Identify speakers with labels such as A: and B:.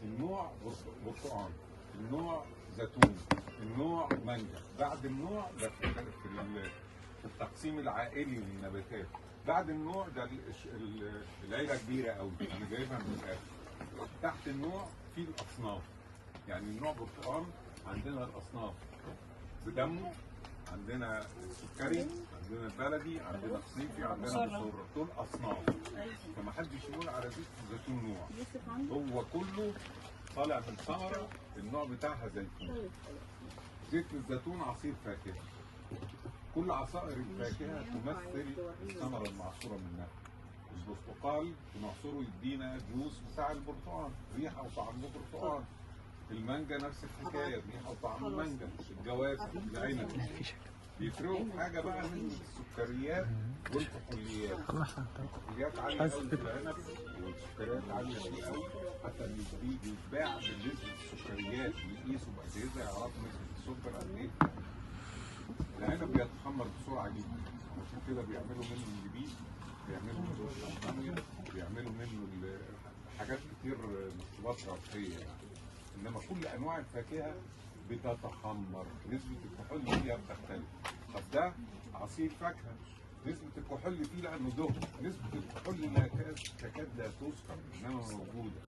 A: النوع برتقال، النوع زيتون، النوع مانجا. بعد النوع ده في التقسيم العائلي للنباتات. بعد النوع ده العيلة كبيرة قوي، انا جايبها من الاخر. تحت النوع في الاصناف، يعني النوع برتقال عندنا الاصناف بدمه، عندنا السكري، عندنا البلدي، عندنا الصيفي، عندنا بصره، دول اصناف. فما حدش يقول على زيت الزيتون نوع، هو كله طالع من ثمره النوع بتاعها زيتون. زيت الزيتون عصير فاكهة، كل عصائر الفاكهة تمثل الثمرة المعصوره منها. البرتقال بنعصره يدينا juice بتاع البرتقال، ريحه وطعم البرتقال. المانجا نفس الحكاية، ريحه وطعم المانجا. الجوافه، العنب. بيفرقوا في حاجة بقى نسبه السكريات والكحوليات. الكحوليات عالية قوي في العنب والسكريات عالية فيه قوي، حتى بيتباع بالنسبة السكريات، بيقيسوا باجهزه يعرفوا نسبه السكر قد ايه. العنب بيتخمر بسرعة جدا، عشان كده بيعملوا منه النبيذ، بيعملوا منه الشمبانيا، بيعملوا منه حاجات كتير، مشروبات روحية يعني. انما كل انواع الفاكهة بتتخمر، نسبه الكحول فيها بتختلف. طب ده عصير فاكهة، نسبه الكحول فيه لانه دهن، نسبه الكحول لا تكاد لا تذكر، انما موجودة.